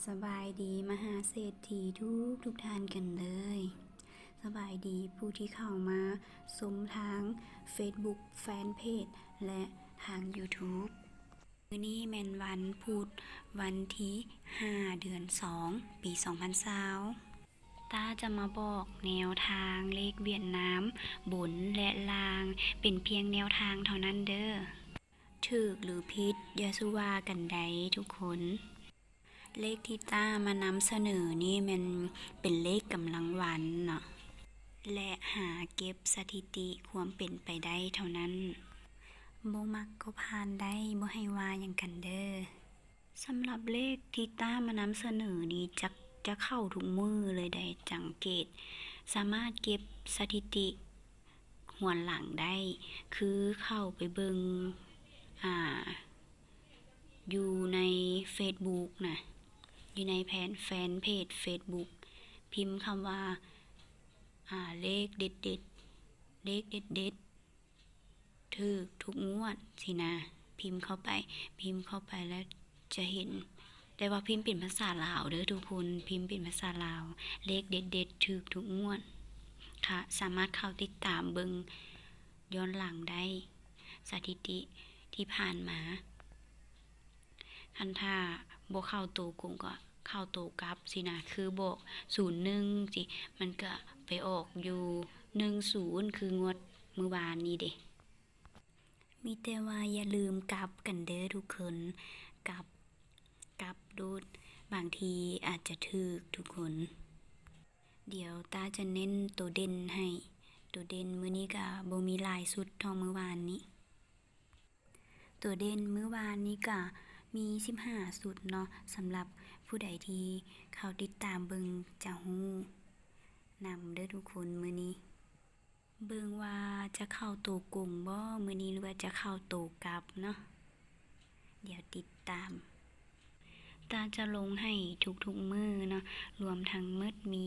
ສະບາຍດີມະຫາເສດຖີທຸກໆທ່ານກັນເລີຍ. ສະບາຍດີຜູ້ທີ່ເຂົ້າມາຊົມທາງເຟສບຸກແຟນເພຈ ແລະ ທາງຢູທູບ. ມື້ນີ້ແມ່ນວັນພຸດ ວັນທີຫ້າ ເດືອນສອງ ປີສອງພັນຊາວ. ຕ້າຈະມາບອກແນວທາງເລກຫວຽດນາມບົນ ແລະ ລ່າງ ເປັນພຽງແນວທາງເທົ່ານັ້ນເດີ້. ຖືກຫຼືຜິດຢ່າສູ່ວ່າກັນໃດທຸກຄົນ. ເລກທີ່ຕ້າມານຳສະເໜີນີ້ແມ່ນເປັນເລກກຳລັງວັນເນາະ ແລະ ຫາເກັບສະຖິຕິຄວາມເປັນໄປໄດ້ເທົ່ານັ້ນ. ບໍ່ມັກກໍຜ່ານໄດ້ ບໍ່ໃຫ້ວ່າຫຍັງກັນເດີ້. ສຳລັບເລກທີ່ຕ້າມານຳສະເໜີນີ້ ຈະ ຈະເຂົ້າທຸກມື້ເລີຍໃດ໋ ສັງເກດ ສາມາດເກັບສະຖິຕິຫວນຫຼັງໄດ້ ຄືເຂົ້າໄປເບິ່ງ ອ່າ ຢູ່ໃນເຟສບຸກນະ ຢູ່ໃນແຟນ ແຟນເພຈເຟສບຸກ ພິມຄຳວ່າ ອ່າ ເລກເດັດໆ ເລກເດັດໆ ຖືກທຸກງວດຊີ້ນະ ພິມເຂົ້າໄປ ພິມເຂົ້າໄປແລ້ວຈະເຫັນ ແຕ່ວ່າພິມເປັນພາສາລາວເດີ້ທຸກຄົນ ພິມເປັນພາສາລາວ ເລກເດັດໆ ຖືກທຸກງວດ. ກະສາມາດເຂົ້າຕິດຕາມເບິ່ງຍ້ອນຫຼັງໄດ້ ສະຖິຕິທີ່ຜ່ານມາ. ຄັນຖ້າບໍ່ເຂົ້າໂຕກົງກໍເຂົ້າໂຕກັບຊີ້ນະ ຄືບອກສູນໜຶ່ງຊີ້ ມັນກະໄປອອກຢູ່ໜຶ່ງສູນ ຄືງວດມື້ວານນີ້ເດ. ມີແຕ່ວ່າຢ່າລືມກັບກັນເດີ້ທຸກຄົນ ກັບ ກັບໂລດ ບາງທີອາດຈະຖືກທຸກຄົນ. ດຽວຕ້າຈະເນັ້ນໂຕເດັ່ນໃຫ້ ໂຕເດັ່ນມື້ນີ້ກະບໍ່ມີຫຼາຍຊຸດເທົ່າມື້ວານນີ້. ຕົວເດັ່ນມື້ວານນີ້ກະມີສິບຫ້າຊຸດເນາະ, ສຳລັບຜູ້ໃດທີ່ເຂົ້າຕິດຕາມເບິ່ງຈະຮູ້ນຳເດີ້ທຸກຄົນ. ມື້ນີ້ເບິ່ງວ່າຈະເຂົ້າໂຕກົງບໍ່ມື້ນີ້ ຫຼືວ່າຈະເຂົ້າໂຕກັບເນາະ, ດຽວຕິດຕາມ. ຕ້າຈະລົງໃຫ້ທຸກໆມື້ເນາະ, ລວມທັງໝົດມີ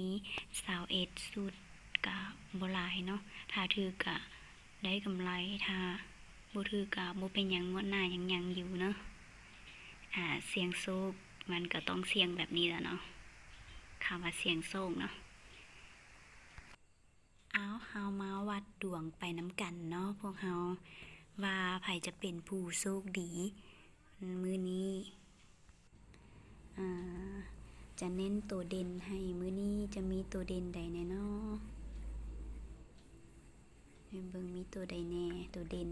ຊາວເອັດຊຸດ, ກະບໍ່ຫຼາຍເນາະ. ຖ້າຖືກກະໄດ້ກຳໄລ, ຖ້າບໍ່ຖືກກະບໍ່ເປັນຫຍັງ, ງວດໜ້າຍັງຍັງຢູ່ເນາະ. ອາ ສ່ຽງໂຊກ ມັນກະຕ້ອງສ່ຽງແບບນີ້ລະເນາະ, ຄຳວ່າສ່ຽງໂຊກເນາະ. ເອົາ ເຮົາມາວັດດວງໄປນຳກັນເນາະ ພວກເຮົາ ວ່າໃຜຈະເປັນຜູ້ໂຊກດີມື້ນີ້. ອາ ຈະເນັ້ນໂຕເດັ່ນໃຫ້ ມື້ນີ້ຈະມີໂຕເດັ່ນໃດແດ່ເນາະ? ໃຫ້ເບິ່ງມີໂຕໃດແດ່ ໂຕເດັ່ນ.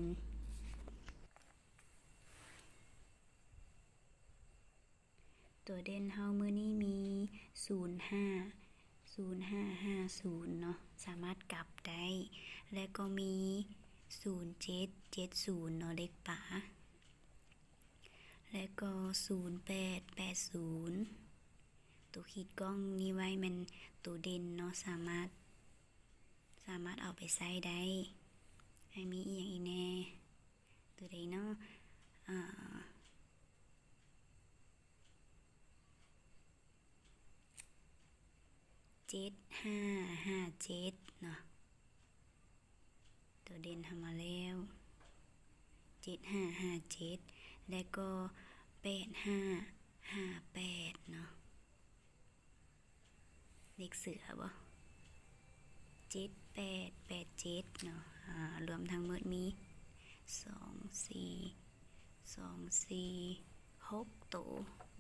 ຕົວເດັ່ນເຮົາມື້ນີ້ມີ ສູນຫ້າ ສູນຫ້າ ຫ້າສູນເນາະ, ສາມາດກັບໄດ້ ແລະກໍມີ ສູນເຈັດ ເຈັດສູນເນາະ ເລກປາ, ແລະກໍ ສູນແປດ ແປດສູນ. ຕົວຂີດກ້ອງນີ້ໄວ້ແມ່ນຕົວເດັ່ນເນາະ, ສາມາດ ສາມາດເອົາໄປໃຊ້ໄດ້. ໃຫ້ມີອີ່ຫຍັງອີກແດ່? ຕົວໃດເນາະ? ອາ ເຈັດຫ້າຫ້າເຈັດເນາະ, ຕົວເດັ່ນເຮົາມາແລ້ວ ເຈັດຫ້າຫ້າເຈັດ ແລະກໍ ແປດຫ້າຫ້າແປດເນາະ. ເລກເສືອບໍ່? ເຈັດແປດແປດເຈັດເນາະ. ອາ ລວມທັງໝົດມີ ສອງ ສີ່ ສອງ ສີ່ ຫົກໂຕ,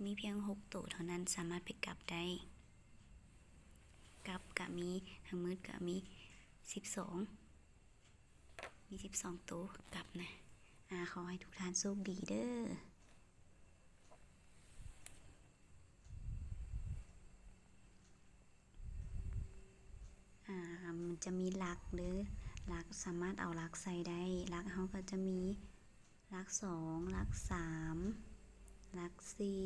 ມີພຽງຫົກໂຕເທົ່ານັ້ນສາມາດໄປກັບໄດ້. ກັບກະມີ ທັງໝົດກະມີ ສິບສອງ ມີສິບສອງໂຕກັບນະ. ອາ ຂໍໃຫ້ທຸກທ່ານໂຊກດີເດີ້. ອາ ມັນຈະມີຫຼັກເດີ້, ຫຼັກສາມາດເອົາຫຼັກໃສ່ໄດ້. ຫຼັກເຮົາກໍຈະມີ ຫຼັກສອງ ຫຼັກສາມ ຫຼັກສີ່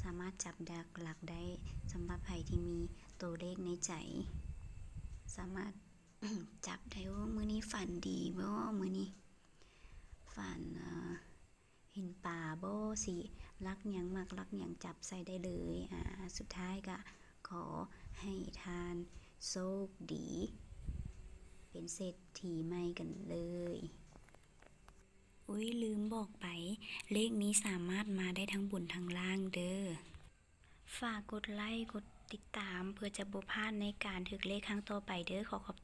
ສາມາດຈັບດັກຫຼັກໄດ້. ສຳລັບໃຜທີ່ມີໂຕເລກໃນໃຈ ສາມາດ ຈັບໄດ້. ໂອ້ ມື້ນີ້ຝັນດີບໍ່? ມື້ນີ້ຝັນ ເອີ ເຫັນປາບໍ່? ຊິຫຼັກຫຍັງ ມັກຫຼັກຫຍັງ ຈັບໃສ່ໄດ້ເລີຍ. ອາ ສຸດທ້າຍກະຂໍໃຫ້ທ່ານໂຊກດີ ເປັນເສດຖີໃໝ່ກັນເລີຍ. ອຸ້ຍ ລືມບອກໄປ, ເລກນີ້ສາມາດມາໄດ້ທັງບົນທັງລ່າງເດີ້. ຝາກກົດໄລ້ ກົດຕິດຕາມ ເພື່ອຈະບໍ່ພາດໃນການຖືກເລກຄັ້ງຕໍ່ໄປເດີ້. ຂໍຂອບ